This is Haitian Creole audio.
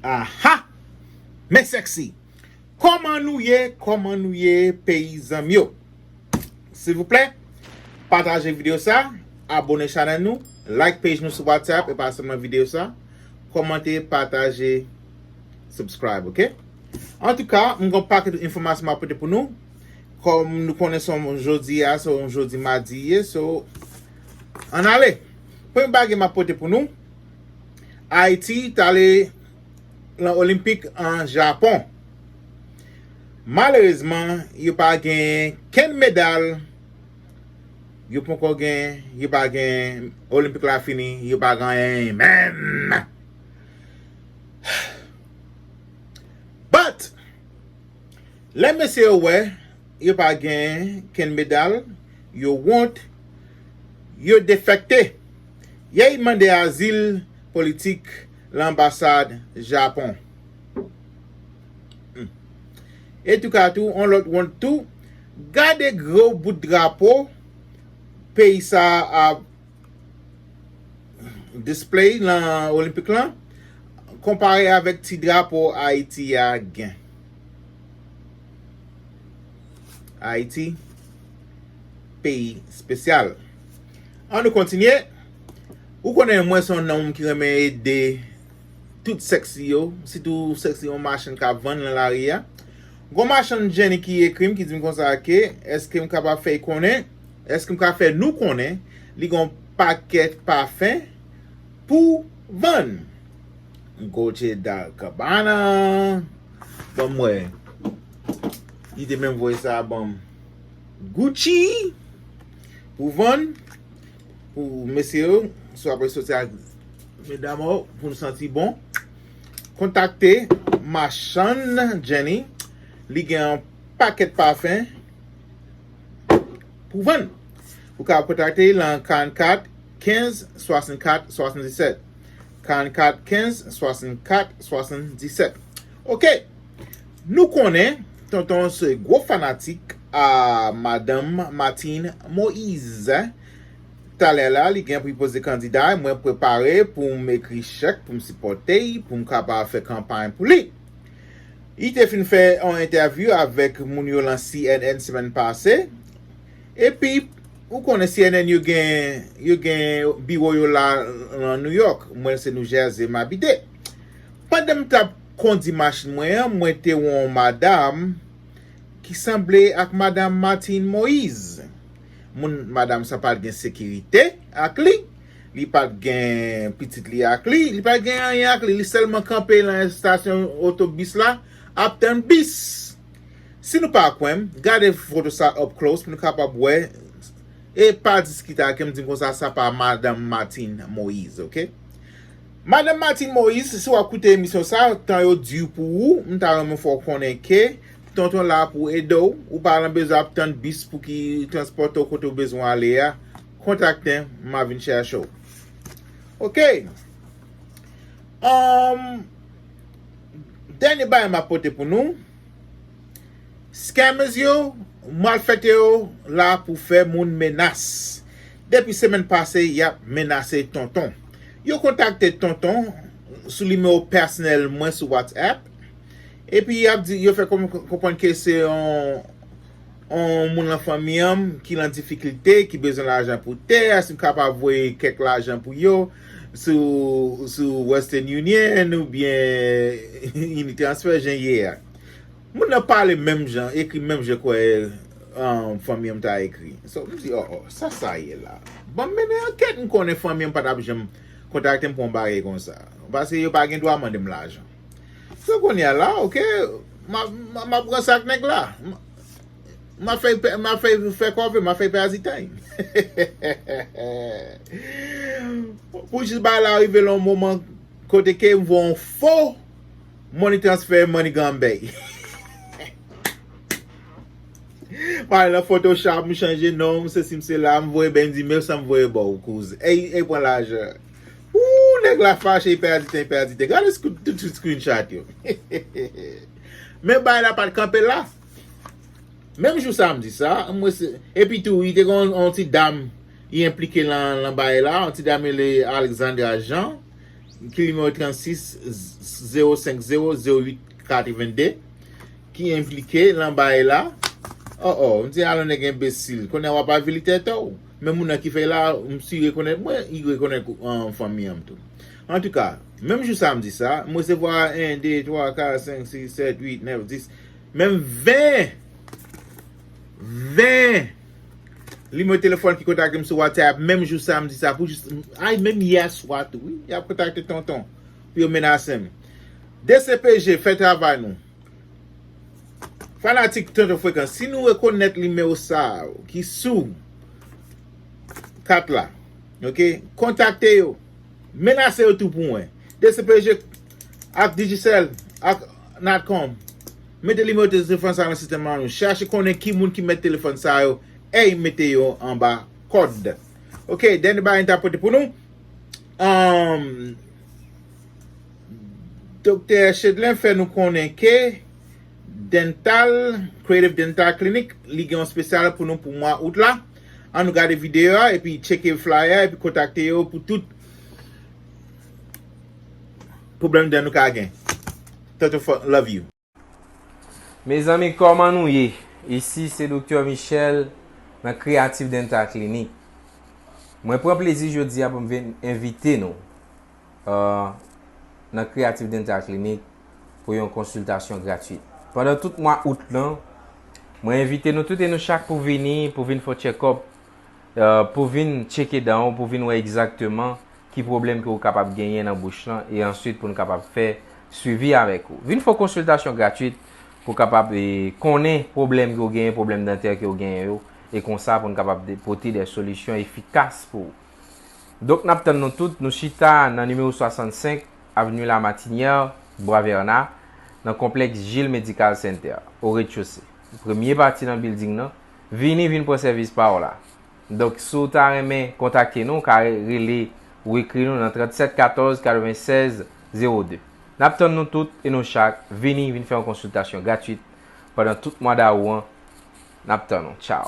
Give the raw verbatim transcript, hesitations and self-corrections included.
Aha! Men sexy! Kòman nou ye? Kòman nou ye, peyi zanmi yo? Silvouplè, pataje videyo sa, abone chanèl nou, like page nou sou WhatsApp, e pa sèlman videyo sa, kòmante, pataje, subscribe, ok? Antouka, m gon pakèt enfòmasyon m ap pote pou nou. Kòm nou konnen se yon jodi a, se yon jodi madi ye, so, ann ale. Premye bagay m ap pote pou nou, Ayiti t ale nan Olenpik an Japon. Malerezman, yo pa gen kenn medal, yo poko gen, yo pa gen, Olenpik la fini, yo pa gen anyen menm. But, lè mesye yo wè yo pa gen kenn medal, yo wont, yo defèkte. Yè, y mande azil politik nan anbasad Japon. Hmm. E toukatou, on lòt wont tou, gade gwo bout drapo peyi sa a ap display nan Olenpik lan, konpare avèk ti drapo Ayiti a gen. Ayiti, peyi espesyal. Ann nou kontinye. Ou konnen mwen se yon nonm ki renmen ede tout sexy yo, sitou sexy yon machann k ap vann nan lari a. Gon machann Jenny ki ekri m, ki di m konsa ke, èske m kapab fè konnen, èske m ka fè nou konnen, li gon pakèt pafen pou vann. Dolce da Gabbana. Ban m wè. Li te menm voye sa ban m. Gucci pou vann. Pou mesye yo, si w ap soti ak medam ou, pou nou santi bon, kontakte machann Jenny. Li gen yon pakèt pafen pou vann. Ou ka kontakte li nan karannkat kenz swasannkat swasanndisèt. Karannkat kenz swasannkat swasanndisèt. Ok. Nou konnen Tonton se gwo fanatik a Madanm Martine Moïse. Talè la, li gen pou li poze kandida, mwen prepare pou m ekri chèk, pou m sipòte l, pou m kapab fè kanpay pou li. Li te fin fè yon entèvyou avèk moun yo nan C N N semèn pase. Epi, ou konnen C N N yo gen, yo gen biwo yo la nan New York. Mwen, se New Jersey m abite. Pandan m t ap kondi machin mwen an, mwen te wè yon madanm ki sanble ak Madanm Martine Moïse. Moun, madanm sa pa t gen sekirite ak li. Li pa t gen pitit li ak li. Li pa t gen anyen ak li. Li sèlman kanpe nan estasyon otobis la, ap tann bis. Si nou pa kwè m, gade foto sa up close pou nou kapab wè. E pa diskite ak m, di m konsa sa pa Madanm Martine Moïse, ok? Madanm Martine Moïse, si w ap koute emisyon sa, tan yo di pou ou, m ta renmen fè w konnen ke Tonton la pou ede w. Ou pa nan bezwen ap tann bis pou ki transpòte w kote w bezwen ale a. Kontakte m, m a vin chèche w. Ok. Um, dènye bagay m ap pote pou nou. Scammers yo, malfèktè yo la pou fè moun menas. Depi semèn pase, y ap menase Tonton. Yo kontakte Tonton sou nimewo pèsonèl mwen sou WhatsApp. Epi y ap di, yo fè konprann ke se yon, yon moun nan fanmi an ki nan difikilte, ki bezwen lajan pou tè, si m kapab voye kèk lajan pou yo sou, sou Western Union oubyen Unitransfer, jan ye a. Moun nan pale menm jan, ekri menm jan kwè, um, fanmi an ta ekri. So, m di, oh, oh, sa sa ye la? Ban m mennen ankèt, m konnen fanmi an pa t ap janm kontakte m pou yon bagay konsa. Paske yo pa gen dwa mande m lajan. So, kounye a la, ok, m ap, m ap, m ap ranse ak nèg la. M, m ap fè, m ap fè, fè kòve, m ap fè pèdi tan. Pou jis bagay la rive nan yon moman kote ke m voye yon fo money transfer, MoneyGram bay. M ale nan Photoshop, m chanje non m, sesi m sela, m voye bay, m di, men sa m voye ba w, kouz. Ey, ey, pran lajan. Ooh, nèg la fache, li pèdi tan, li pèdi tan. Gade skou-, tout, tout screenshot yo. Men bagay la pa t kanpe la. Menm jou samdi sa, mwen se, epi tou, li te gen yon, yon ti dam, li enplike nan, nan bagay la, yon ti dam rele Alexandra Jean. ki nimewo trannsis zewo senk zewo zewo uit katrevenndez, ki enplike nan bagay la. Oh, oh, m di, "Alon nèg enbesil, konnen w ap avili tèt ou." Men moun nan ki fè la, m si rekonèt mwen, li rekonèt, um, fanmi an m tou. Antouka, menm jou samdi sa, m resevwa en, de, twa, kat, senk, sis, sèt, uit, nèf, dis, menm ven, ven nimewo telefòn ki kontakte m sou WhatsApp, menm jou samdi sa, pou jis, ay, menm yè swa tou, wi, y ap kontakte tonton, pou yo menase m. D C P G, fè travay nou. Fanatik Tonton Frekan, si nou rekonèt nimewo sa yo ki sou kat la, ok, kontakte yo, menase yo tou pou mwen. D C P G ak Digicel ak Natcom, mete nimewo telefòn sa nan sistèm nan nou. Chache konnen ki moun ki mèt telefòn sa yo, e mete yo anba kòd. Ok, dènye bagay n ta pote pou nou. Um, Doktè Chedlin fè nou konnen ke Dental, Creative Dental Clinic, li gen yon espesyal pou nou pou mwa out la. Ann nou gade videyo a, epi tcheke flyer, epi kontakte yo pou tout pwoblèm dan nou ka gen. Tonton Frekan, love you. Mezanmi, kòman nou ye? Isi se Doktè Michel nan Creative Dental Clinic. Mwen pran plezi jodi a pou m vin envite nou, uh, nan Creative Dental Clinic pou yon konsiltasyon gratwit. Pandan tout mwa out lan, mwen envite nou tout e nou chak pou vini, pou vin fè yon check-up, uh, pou vin tcheke dan ou, pou vin wè egzakteman ki pwoblèm ke ou kapab genyen nan bouch lan, e answit pou nou kapab fè swivi avèk ou. Vin fè yon konsiltasyon gratwit pou kapab, e, konnen pwoblèm ke ou genyen, pwoblèm dantè ke ou genyen yo, e konsa pou nou kapab de, pote de solisyon efikas pou ou. Donk, n ap tann nou tout, nou chita nan nimewo swasannsenk, Avenue La Martinière, Bois Vernat, nan konplèks Gilles Medical Center, o rez-de-chaussée. Premye pati nan bilding nan, vini, vin pran sèvis pa w la. Donk, si w ta renmen kontakte nou, w ka rele ou ekri nou nan trannsèt katòz katrevennsèz zewo de. N ap tann nou tout e nou chak, vini, vin fè yon konsiltasyon gratwit pandan tout mwa dawou an. N ap tann nou. Tchaw.